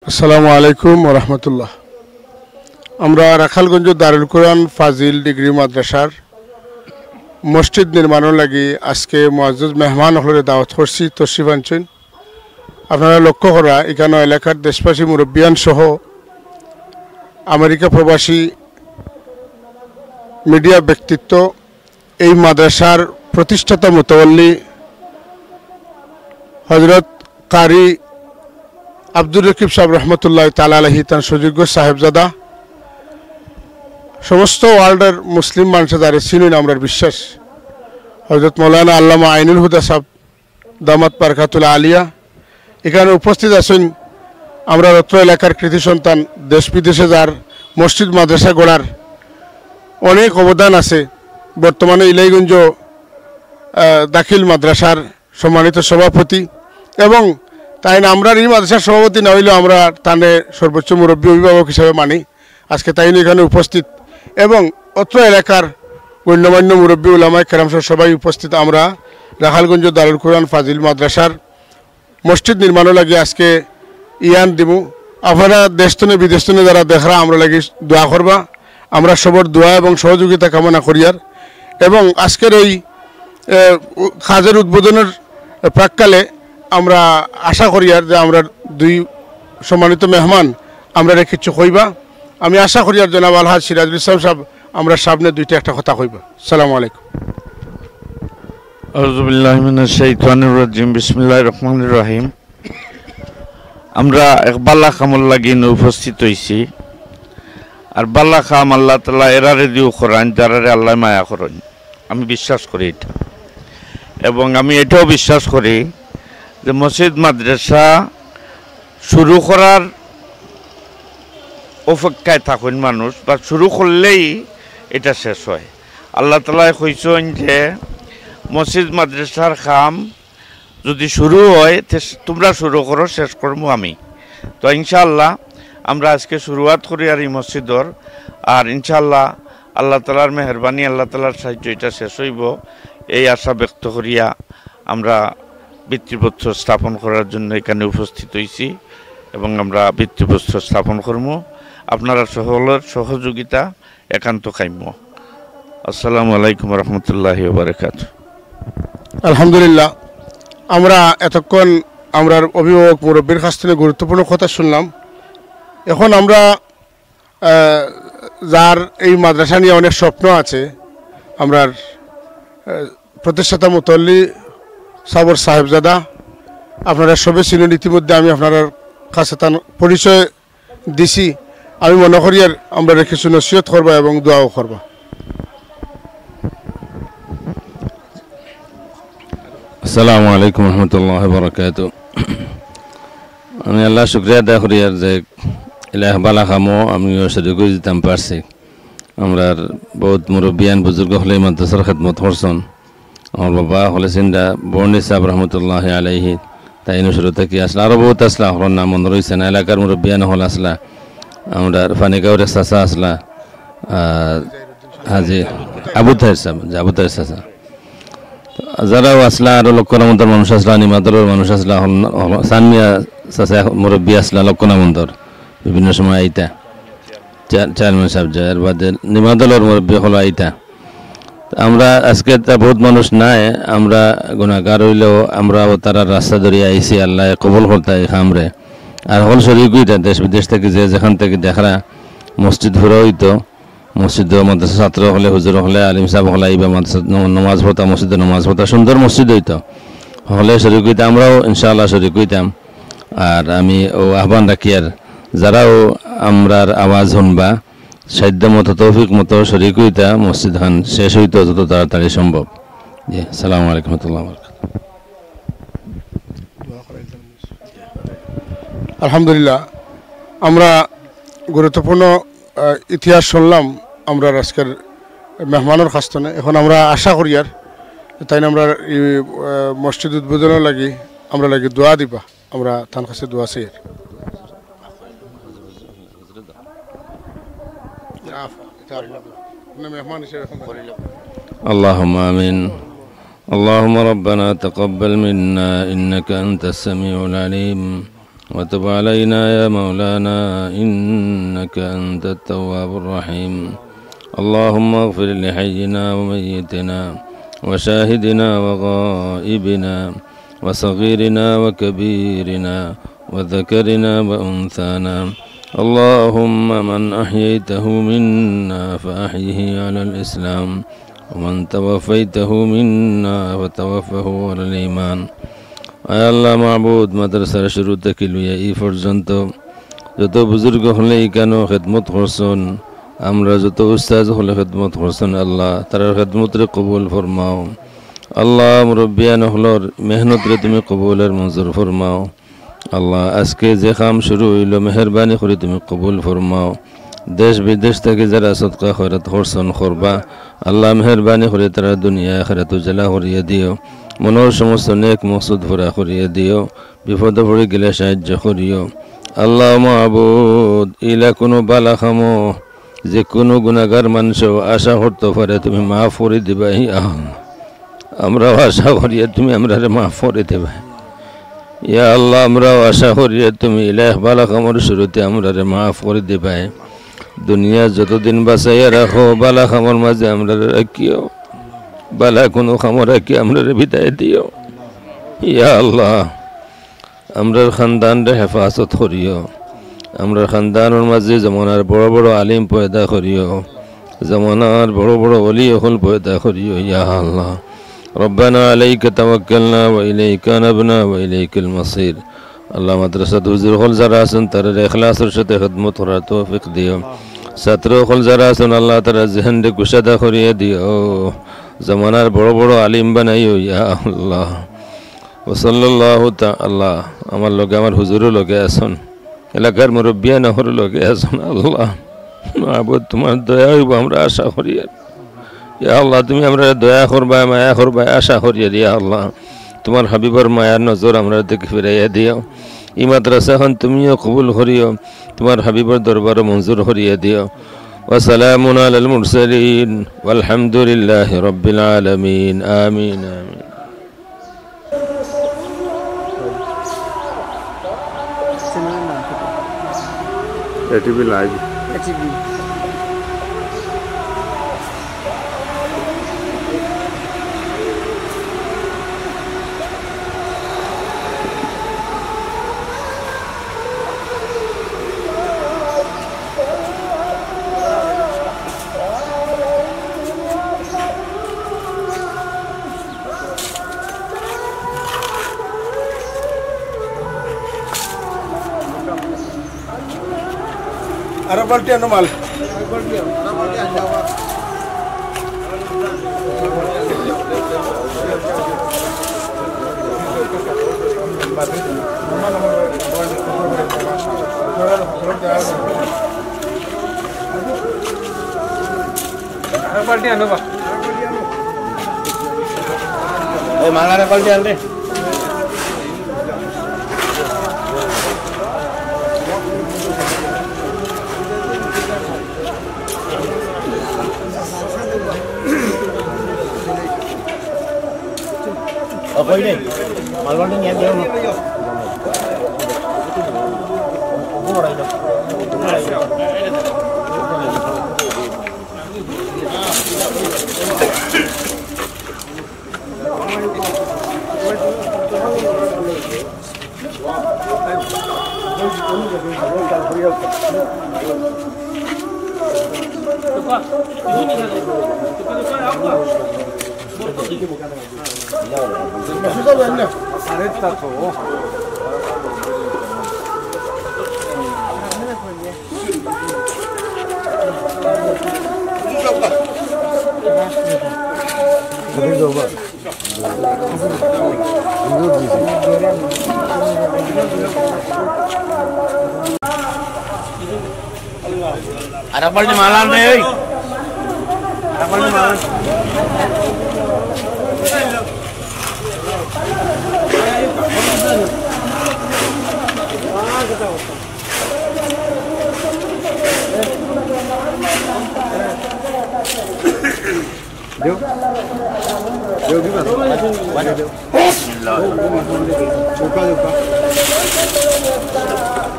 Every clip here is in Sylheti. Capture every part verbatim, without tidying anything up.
আসসালামু আলাইকুম ওয়া রাহমাতুল্লাহ। আমরা রাখালগঞ্জ দারুল কোরআন ফাজিল ডিগ্রি মাদ্রাসার মসজিদ নির্মাণর লাগি আজকে মুআজ্জাজ মেহমান অকলরে দাওয়াত করছি, তশরিফ আনছইন। আপনারা লক্ষ্য করা, ইখানো এলাকার দেশবাসী মুরব্বিয়ান সহ আমেরিকা প্রবাসী মিডিয়া ব্যক্তিত্ব, এই মাদ্রাসার প্রতিষ্ঠাতা মুতাওয়াল্লি হযরত কারি আব্দুর রকিব সাহেব রহমতুল্লাহ তাআলা আলাইহি, তান সুযোগ্য সাহেবজাদা, সমস্ত ওয়ার্ল্ডর মুসলিম মানষে যারে চিনইন, আমরার বিশ্বাস হযরত মৌলানা আল্লামা আইনুল হুদা সাহেব দামাত বারকাতুল আলিয়া ইখানো উপস্থিত আছইন। আমরার অত্র এলাকার কৃতি সন্তান, দেশ বিদেশে যার মসজিদ মাদ্রাসা গড়ার অনেক অবদান আছে। বর্তমানে ইলাইগঞ্জ, আহ, দাখিল মাদ্রাসার সম্মানিত সভাপতি এবং তাইন আমরার ই মাদ্রাসার সভাপতি না অইলেও আমরা তানে সর্বোচ্চ মুরব্বী অভিভাবক হিসাবে মানি। আজকে তাইন ইখানো উপস্থিত এবং অত্র এলাকার গণ্যমান্য মুরব্বী উলামায়ে কেরাম সহ সবাই উপস্থিত। আমরা রাখালগঞ্জ দারুল কোরআন ফাজিল মাদ্রাসার মসজিদ নির্মাণর লাগি আজকে ইয়ান দিমু। আপনারা দেশ তনে বিদেশ তনে যারা দেখরা, আমরার লাগি দোয়া করবা। আমরা সবর দোয়া এবং সহযোগিতা কামনা করিয়ার এবং আজকের এই, এ, উ-, কাজের উদ্বোধনের প্রাক্কালে আমরা আশা করিয়ার যে আমরার দুই সম্মানিত মেহমান আমরারে কিছু কইবা। আমি আশা করিয়ার জনাব আলহাজ সিরাজুল ইসলাম সাহেব আমরার সামনে দুইটা একটা কথা কইবা। সালামু আলাইকুম। আউযু বিল্লাহি মিনাশ শাইতানির রাজিম। বিসমিল্লাহির রহমানির রহিম। আমরা এক বালা কামর লাগি ইনো উপস্থিত অইছি। আর বালা কাম আল্লাহ তাআলা এরারে দিও করাইন, যারারে আল্লায় মায়া করইন। আমি বিশ্বাস করি ইটা। এবং আমি ইটাও বিশ্বাস করি যে মসজিদ মাদ্রাসা শুরু করার অপেক্ষায় থাকইন মানুষ, বা শুরু করলেই ইটা শেষ অয়। আল্লাহ তাআলায় কইছইন যে মসজিদ মাদ্রাসার কাম যুদি শুরু অয়, তে তুমরা শুরু করো, শেষ করমু আমি। তো ইনশাআল্লাহ আমরা আজকে শুরুয়াত করিয়ার ই মসজিদর, আর ইনশাআল্লাহ আল্লাহ তাআলার মেহেরবানি, আল্লাহ তাআলার সাহায্যে ইটা শেষ অইবো, এই আশা ব্যক্ত করিয়া আমরা ভিত্তিপ্রস্তর স্থাপন করার জন্য ইখানো উপস্থিত অইছি এবং আমরা ভিত্তিপ্রস্তর স্থাপন করমু। আপনারা সকলর সহযোগিতা একান্ত কাম্য। আসসালামু আলাইকুম ওয়া রাহমাতুল্লাহি ওয়া বারাকাতুহু। আলহামদুলিল্লাহ, আমরা এতক্ষণ আমরার অভিভাবক মুরব্বীর কাছ থেকে গুরুত্বপূর্ণ কথা শুনলাম। এখন আমরা, আহ, যার এই মাদ্রাসা নিয়া অনেক স্বপ্ন আছে, আমরার, আহ, প্রতিষ্ঠাতা মুতাওয়াল্লি সাবর সাহেবজাদা, আপনারা সবে চিনইন, ইতিমধ্যে আমি আপনারার কাছে তান পরিচয় দিছি। আমি মনে করিয়ার আমরারে কিছু নসিহত করবা এবং দোয়াও করবা। আসসালামু আলাইকুম রহমতুল্লাহ বারাকাতু। আমি আল্লাহ শুক্রিয়া আদায় করিয়ার যে ইলা বালা কামো আমিও শরিক অইযিতাম পারছি। আমরার বউত মুরব্বিয়ান বুজুর্গ অকলে মাদ্রাসার খেদমত করছইন। আমার বাবা অকলে চিনরা বর্ণি সাহেব রহমতুল্লাহ আলাইহি, তাইন শুরু থাকি আছলা, আরো বউত আছলা, অকলর নাম মনো রইছে না, এলাকার মুরব্বিয়ান অকল আছলা, আমরার ফানিগাঁওর এক চাচা আছলা, আহ, হাজি আবু তাহের সাহেব, জি, আবু তাহের চাচা, যারাও আছলা, আরো লক্ষ্মণামন্তর মানুষ আছলা, নিমাতলর মানুষ আছলা, অকল, অকল, সানমিয়া চাচা এক মুরব্বি আছলা, লক্ষ্মণামন্তর, বিভিন্ন সময় আইতা। চেয়ার-, চেয়ারম্যান সাহেব যায়, এর বাদে নিমাতলর মুরব্বি অকল আইতা। আমরা আজকে তা বউত মানুষ নাই, আমরা গুনাহগার অইলেও আমরাও তারার রাস্তা ধরিয়া আইছি, আল্লায় কবুল করতা ই কামরে। আর অকল শরিক অইতা, দেশ বিদেশ থাকি যে যেখান থাকি দেখরা, মসজিদ পুরা অইতো, মসজিদো মাদ্রাসা ছাত্র অকলে, হুজুর অকলে, আলিম সাহেব অকলে আইবা, মাদ্রাসা ন-, নমাজ পড়তা, মসজিদো নমাজ পড়তা, সুন্দর মসজিদ অইতো। অকলে শরিক অইতা, আমরাও ইনশাআল্লাহ শরিক অইতাম। আর আমি অউ আহ্বান রাখিয়ার, যারাও আমরার আওয়াজ হুনবা, সাধ্য মতো, তৌফিক মতো শরিক অইতা, মসজিদ খান শেষ অইতো যত তাড়াতাড়ি সম্ভব। জি, আসসালামু আলাইকুম ওয়া রাহমাতুল্লাহি ওয়া বারাকাতুহু। আলহামদুলিল্লাহ, আমরা গুরুত্বপূর্ণ, আহ, ইতিহাস শুনলাম আমরার আজকের মেহমানর কাছ থনে। এখন আমরা আশা করিয়ার তাইন আমরার ই, আহ, মসজিদ উদ্বোধনর লাগি আমরার লাগি দোয়া দিবা। আমরা তান কাছে দোয়া চাইয়ার। আপনি মেহমান হিসেবে এখন। اللهم آمين. اللهم ربنا تقبل منا إنك أنت السميع العليم. وتب علينا يا مولانا إنك أنت التواب الرحيم. اللهم اغفر لحينا وميتنا وشاهدنا وغائبنا وصغيرنا وكبيرنا وذكرنا وأنثانا. اللهم من أحييته منا فأحيه على الإسلام ومن توفيته منا فتوفه على الإيمان. আয় আল্লাহ মাবুদ, মাদ্রাসার শুরু থাকি লইয়া ই পর্যন্ত যত বুজুর্গ অকলে ইকানো খেদমত করছইন, আমরার যত উস্তাদ অকলে খেদমত করছইন, আল্লাহ তারার খেদমতরে কবুল ফরমাও। আল্লাহ মুরব্বিয়ান অকলর মেহনতরে তুমি কবুল আর মঞ্জুর ফরমাও। আল্লাহ, আজকে যে কাম শুরু অইলো, মেহেরবানি করি তুমি কবুল ফরমাও। দেশ বিদেশ থাকি যারা সদকা খয়রাত করছইন, করবা, আল্লাহ, মেহেরবানি করি তারার দুনিয়া আখিরাত উজালা করিয়া দিও। মনর সমস্ত নেক মকসুদ পুরা করিয়া দিও। বিপদো পড়ি গেলে সাহায্য করিও। আল্লাহ মাবুদ, ইলা কুনু বালা কামো যে কুনু গুনাগার মানষেও আশা করতো পারে, তুমি মাফ করি দিবায়, ইয়া আল্লাহ। আমরাও আশা করিয়ার তুমি আমরারে মাফ করি দিবায়। ইয়া আল্লাহ, আমরাও আশা করিয়ার তুমি ইলা এক বালা কামর শুরুতে আমরারে মাফ করি দিবায়। দুনিয়াত যতদিন বাঁচাইয়া রাখো, বালা কামর মাঝে আমরারে রাখিও। বালা কুনু কামো রাখি আমরারে বিদায় দিও। ইয়া আল্লাহ, আমরার খানদানরে হেফাজত করিও। আমরার খানদানর মাঝে জমানার বড় বড় আলিম পয়দা করিও। জমানার বড় বড় ওলি অকল পয়দা করিও, ইয়া আল্লাহ। ربنا عليك توكلنا وإليك أنبنا وإليك المصير. আল্লাহ, মাদ্রাসাত হুজুর অকল যারা আছইন, তারারে ইখলাসর সাথে খেদমত করার তৌফিক দিও। ছাত্র অকল যারা আছইন, আল্লাহ, তারার জেহেনরে কুশাদা করিয়া দিও। জমানার বড় বড় আলিম বানাইও, ইয়া আল্লাহ। ওয়া সাল্লাল্লাহু তা-, আল্লাহ, আমার লগে, আমার হুজুরও লগে আছইন, এলাকার মুরব্বিয়ান অকলর লগে আছইন। আল্লাহ, মাবুদ, তুমার দয়া অইবো আমরা আশা করিয়ার। ইয়া আল্লাহ, তুমি আমরারে দয়া করবায়, মায়া করবায় আশা করিয়ার। ইয়া আল্লাহ, তুমার হাবিবর মায়ার নজর আমরার দিকে ফিরাইয়া দিও। ই মাদ্রাসাখান তুমিও কবুল করিও, তুমার হাবিবর দরবারো মঞ্জুর করিয়া দিও। وسلام على المرسلين والحمد لله رب العالمين. آمين، آمين. ATV live. এটিভি। আরো বালতি আনো মাল। আরো বালতি আনো বা। এই মাল আরো বালতি আনরে। ও, কই রে? মাল বালতি নিয়া দেও না। আর এক বালতি মাল আন রে, এই। আর এক বালতি মাল আন। দেও। দেও, দিবা। দেও, দেও। বিসমিল্লাহ। চুপা, চুপা।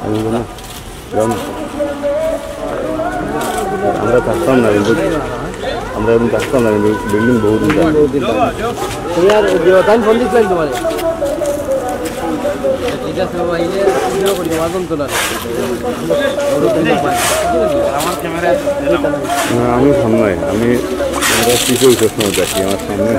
আমি বললাম, "যাও না।" আমরা থাকতাম না, কিন্তু আমরা এখন থাকতাম না, কিন্তু বিল্ডিং বহুত উঁচা। তুমি আর দেওয়া তাই ফোন দিছিলেন তোমার? ঠিক আছে বাবা, এই যে ভিডিও করি, আমার ফোন তোলা। না, আমি সামনে, আমি আমরা পিছনে সবসময় দেখি, আমার সামনে।